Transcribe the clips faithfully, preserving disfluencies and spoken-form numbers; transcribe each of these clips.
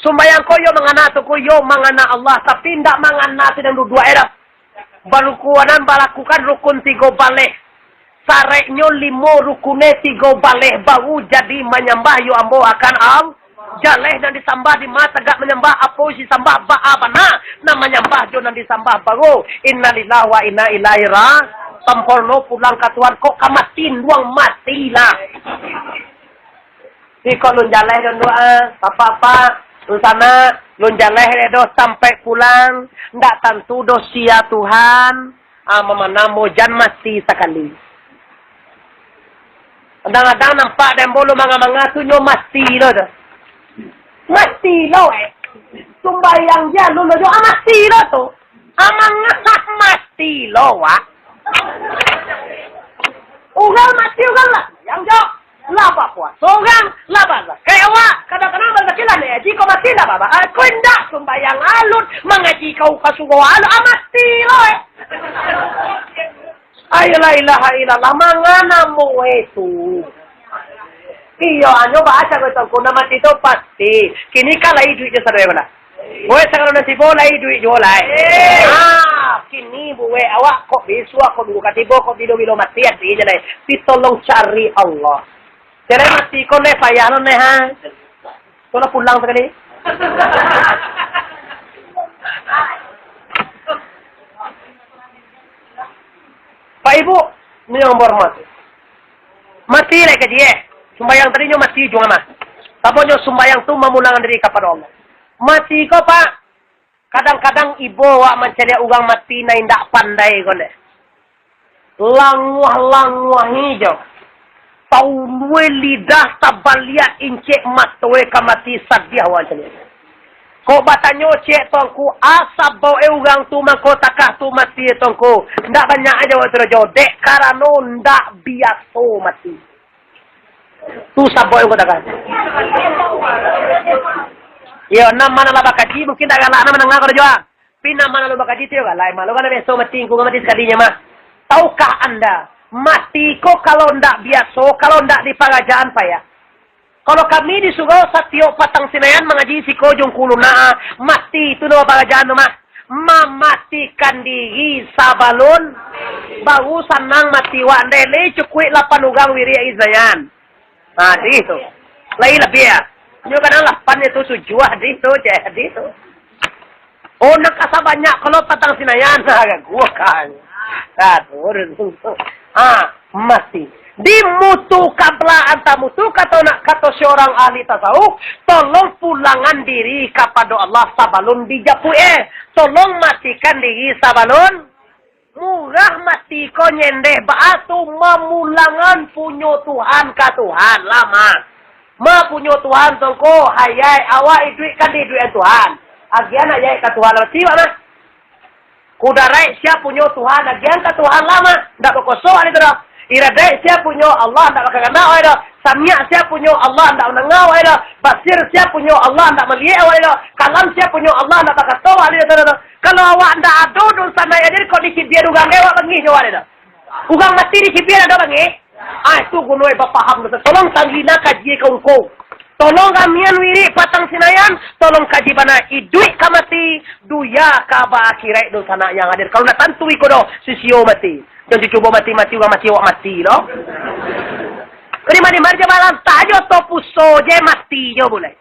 Sumbayang ko yo mangana tu ko, yo mangana Allah, tapi ndak mangana sidang duduak e doh. Barukunan balakukan rukun tigo baleh. Syaratnyo limo, rukunnyo tigo baleh, baru jadi manyambah yo ambo akan Allah. Jaleh nan disambah di ma tagak manyambah, apo isi sambah baa bana, nan manyambah jo nan disambah baru. Innalillahi wa inna ilaihi ra-, samporno pulang ka Tuhan, kok ka mati, nduang matilah. Iko lun jaleh don doa, bapak-bapak, lun sanak, lun jaleh doh sampai pulang, ndak tantu doh sia Tuhan, ah, mamanamo jan mati sakali. Kadang-kadang nampak dek ambo lo manga-manga tu nyo mati lo tu. Mati lo, eh. Sumbayang je alun lo jo, ah, mati lo tu. Ah, manga mati lo, wak. Urang mati, urang lah. Yang jo. Lah bapuaso urang, lah bazakat awak. Kadang-kadang bazakat lah, eh, jiko mati lah, baba. Ah, ko indak, sumbayang alun, mangaji kau ka surau alun, ah, mati lo, eh. Ai, la ilaha illallah, manga namo e tu? Iyo, anyo baca ko tongko, nan mati tu pasti. Kini kan lai iduik jo sadonyo lah. Woi, sagalo nan tibo lai iduik juo lai. Ah, kini buek awak kok bisuak, kok minggu ka tibo, kok bilo-bilo mati, ati je lai. Tapi tolong cari Allah. Cari mati ko neh, payah lo neh, ha. Ko lah pulang sakali. Pak Ibu, ni yang hormat. Mati lai kaji, eh. Sumbayang tadi nyo mati juo mah. Sababnyo sumbayang tu mamulangkan diri kapado Allah. Mati ko, Pak. Kadang-kadang ibo awak mancaliak urang mati nan indak pandai ko neh. Languah-languah ijo. Taulue lidah tabaliak incek mato e ka mati sadiah awak caliak. Kok batanyo cek Tuangku, a sabab e urang tu mangko takah tu mati e Tuangku. Ndak banyak ajo awak tu rajo, dek karano ndak biaso mati. Tu sabab e urang takah. Iyo, nan ma nan lah bakaji, mungkin ndak galak nan mandanga ko rajo. Tapi nan ma nan lah bakaji tu yo galak, malu kan biaso mati, ingku mati sakalinyo mah. Tahukah anda, mati ko kalau ndak biaso, kalau ndak di parajaan payah. Kalau kami di surau satiok patang Sinayan mangaji siko jo Ungku Luna, mati tu namo parajaan tu mah. Mamatikan diri sabalun, baru sanang mati wak ndeh, lai cukuik lapan urang wirik Sinayan. Ha, di tu. Lai labiah. Nyo kadang lapan itu tujuah di tu, cek di tu. Oh, nak ka sabanyak kalau patang Sinayan, ha, gua kan. Aduh, ha, mati. Di mutu kabla anta mutu, kato nak, kato seorang ahli tasawuf, tolong pulangan diri kapado Allah sabalun dijapuik, eh. Tolong matikan diri sabalun. Murah mati ko nyendeh baa tu mamulangan punyo Tuhan ka Tuhan, lah mah. Ma punyo Tuhan tongko, hayai awak iduik kan di iduik Tuhan. Agian ayai ka Tuhan mati wak mah. Kudaraik sia punyo Tuhan, agian ka Tuhan lah mah. Ndak bakuaso wak itu doh. Iradaik sia punyo Allah, ndak bakagandak wak itu doh. Samiak sia punyo Allah, ndak mandanga wak itu doh. Basir sia punyo Allah, ndak maliek wak itu doh. Kalam sia punyo Allah, ndak bakato wak itu doh. Kalau awak ndak ado dosa naiak jadi kok dicibia urang, awak bangih jo awak tu. Urang mati dicibia ado bangih. Ah, itu guno bapaham dosa. Tolong tanggina kaji ka ungku. Tolong ramian wirik patang Sinayan, tolong kaji bana iduik ka mati, dunia ka ba akhirat dosa nak yang hadir. Kalau ndak tantu iko doh, sisio mati. Jangan cubo mati-mati, urang mati awak mati lo. Jadi mari-mari je malam, tak ajo to puso je mati jo boleh.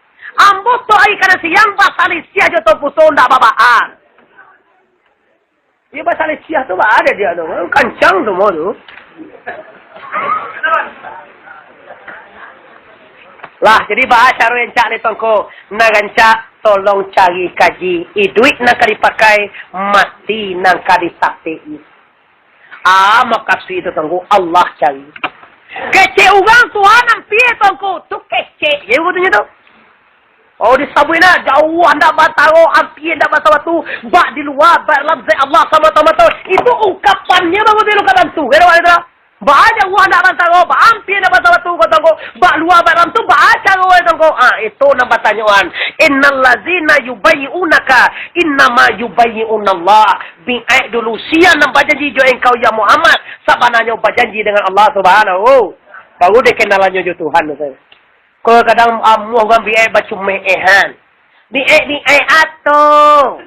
Ambo tu ari kana siang basalisiah jo to puso ndak babaa. Iyo basalisiah tu baa dek dia tu. Kancang tu mau tu. Lah, jadi baa caro rancak ni tongko. Nak rancak, tolong cari kaji. Iduik nan ka dipakai, mati nan ka ditapik. Ah, makasuik tu tongko, Allah cari. Kecek urang Tuhan ampia tongko, tu kecek je katonyo tu. Oh, disabuik nah, jauah ndak bataro, ampia ndak bataro tu, bak di lua, bak dalam zat Allah samato-mato. Itu ungkapannyo baru tu ungkapan tu. Kira awak itu. Baa jauah ndak bataro, baa ampia ndak bataro tu, kato ko, bak lua, bak dalam tu, baa caro tu ko. Ah, itu nan batanyoan. Innal ladzina yubayyi'unaka innama yubayyi'unallah. Biaik dulu, sia nan bajanji jo engkau, ya Muhammad, sabananyo bajanji dengan Allah Subhanahu. Baru dikenalannyo jo Tuhan tu. Kalau kadang amuah urang biaik bacumeehan. Diek-diek ato.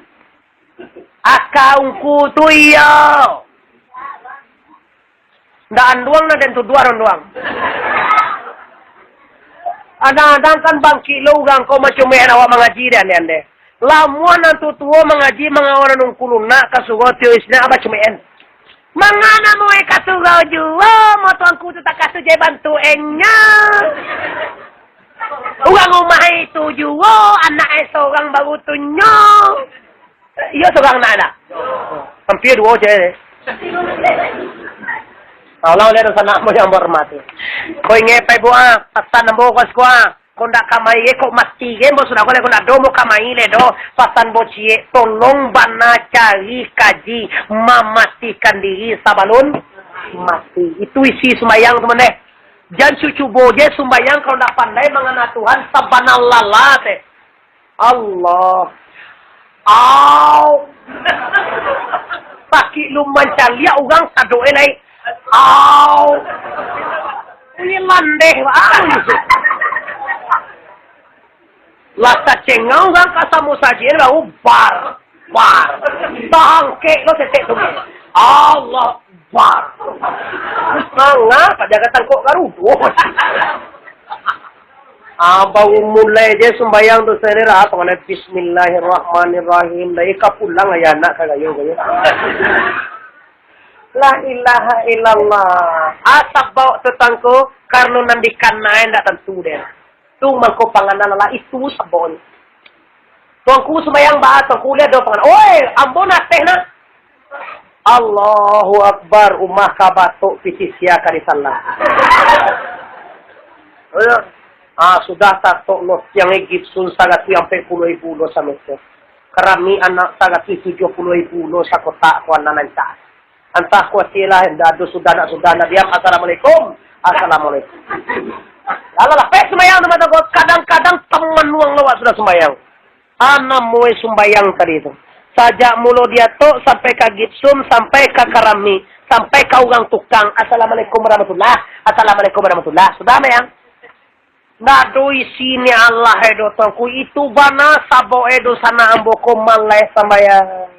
Aka ungku tu iyo. Ndak anduang nah den tuduah anduang. Kadang-kadang kan bangkik lo urang ko macam-macam awak mangaji deh, ande-ande. Lamuah nan tuo-tuo mangaji mangawa nan ungku lunak ka surau tio isna abah cumekan. Manga namuah ka surau juo, mo tuangku tu takah tu jai bantu enyo. Urang rumah itu juo, anak e sorang baru tu nyo. Iyo, sorang anak dak? Ampia duo je. Allah lihat sana mo yang berhormati. Ko ingat pai buah, pesan ambo ko sekuah. Kok ndak kamai ge, kok mati ge, ambo sudah ko leh, kok ndak do, ambo kamai leh do. Pasan ambo ciek, tolong bana cari kaji mamatikan diri sabalun mati. Itu isi sumbayang tu mandeh. Jan cucubo je sumbayang kalau ndak pandai mangana Tuhan, sabana lala teh. Allah. Au. Sakik lu mancaliak urang sadok e lai. Au. Bunyi landeh, bang. Lah tacengau urang ka samo saji, baru bar, bar. Tangkek lo tetek tu. Allah Akbar. Manga pada ka tangkok garudo. Ah, baru mulai je sumbayang tu, saya ni lah, apa kena, "Bismillahirrahmanirrahim." Dah ika pulang ayah anak ka gayo, gayo. La ilaha illallah. Asap bawa tetangko, karno nan dikanai ndak tantu deh. Tu mangko pangana lah itu sabonyo. Tuangku sumbayang ba, tuangku liek do pangana. Oi, ambo nateh nah. Allahu Akbar, umah ka batok pitih sia ka disalah. Ah, sudah tatok lo tiang e gipsun saratuih ampek puluah ribu lo sameter. Karami anak saratuih tujuah puluah ribu lo sakotak ko anak nan cak. Antah kuatie lah, indak ado sudah, nak sudah, nak diam, "Assalamualaikum, assalamualaikum." Alah, lapeh sumbayang tu, mata gua. Kadang-kadang tamanuang lawak sudah sumbayang. Ah, namuai sumbayang tadi tu. Sajak mulo diatok sampai ka gipsum, sampai ka karami, sampai ka urang tukang. "Assalamualaikum warahmatullah, assalamualaikum warahmatullah." Sudah, mayang. Ndak ado isi ni alah, eh, do tuangku. Itu bana sabab, eh, do sanak ambo ko maleh sambayang.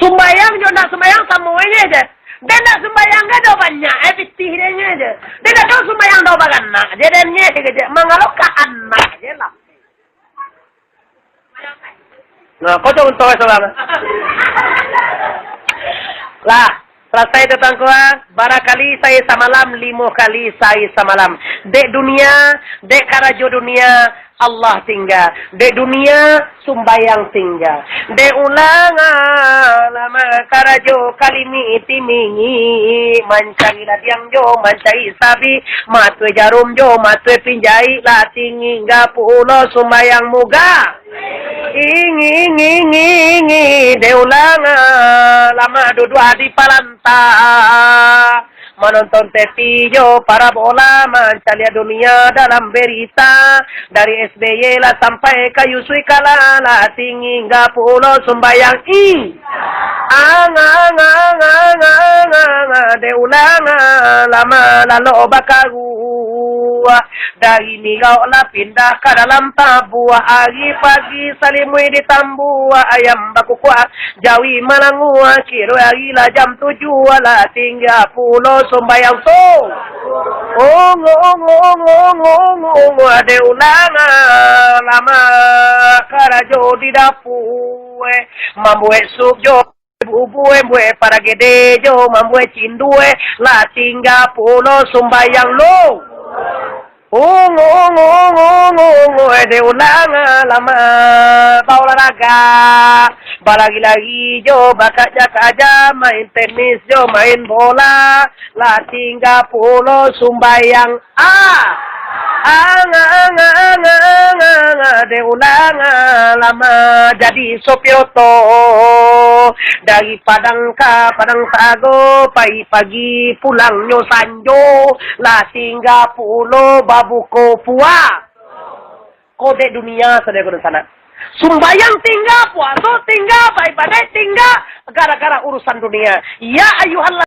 Sumbayang jo ndak sumbayang samo aja je. Den ndak sumbayang ge do banyak, eh, pitih den je. Den ndak tahu sumbayang do baranak je, den nye je. Mangalo ka anak je lah. Nah, kocok untuak saudara. Lah, salasai tu tuangku, ah. Bara kali sahari samalam, limo kali sahari samalam. Dek dunia, dek karajo dunia, Allah tingga. Dek dunia, sumbayang tingga. Dek ulang, ah, lama karajo kalimi timingi, mancari ladiang jo, mancari sabi, matue jarum jo, matue pinjai, lah tingga pulo sumbayang muga. Ingi, ingi, ingi, ingi, dek ulang, ah, lama duduak di palanta. Manonton T V jo parabola, mancaliak dunia dalam berita. Dari S B Y lah sampai ka Yusuf Kalla, lah tingga pulo sumbayang i. Ang, ang, ang, dek ulang, ah, lama lalok bakaruah. Dari mirauak lah pindah ka dalam tabuah. Ari pagi salimui ditambuah, ayam bakukuak, jawi malangua. Kiro ari lah jam tujuah, lah tingga pulo sumbayang tu. Ong, ong, ong, ong, ong, ong, ong, dek ulang, ah, lama karajo di dapua, eh. Mambuek sup jo bubue, buek paragede jo, mambuek cindue, lah tingga pulo sumbayang lo. Ong, ong, ong, ong, ong, ong, eh, dek ulang, ah, lama baolahraga. Balari-lari jo, bakaja-kaja, main tenis jo, main bola. Lah tingga pulo sumbayang, ah. Ang, ang, ang, ang, ang, ang, dek ulang, ah, lama jadi sopir oto. Dari Padang ka Padang Sago, pai pagi pulangnyo sanjo, lah tingga pulo babuko puaso. Ko dek dunia sajo ko di sanak. Sumbayang tingga, puaso tingga, baibadah tingga, gara-gara urusan dunia. Ya ayyuhal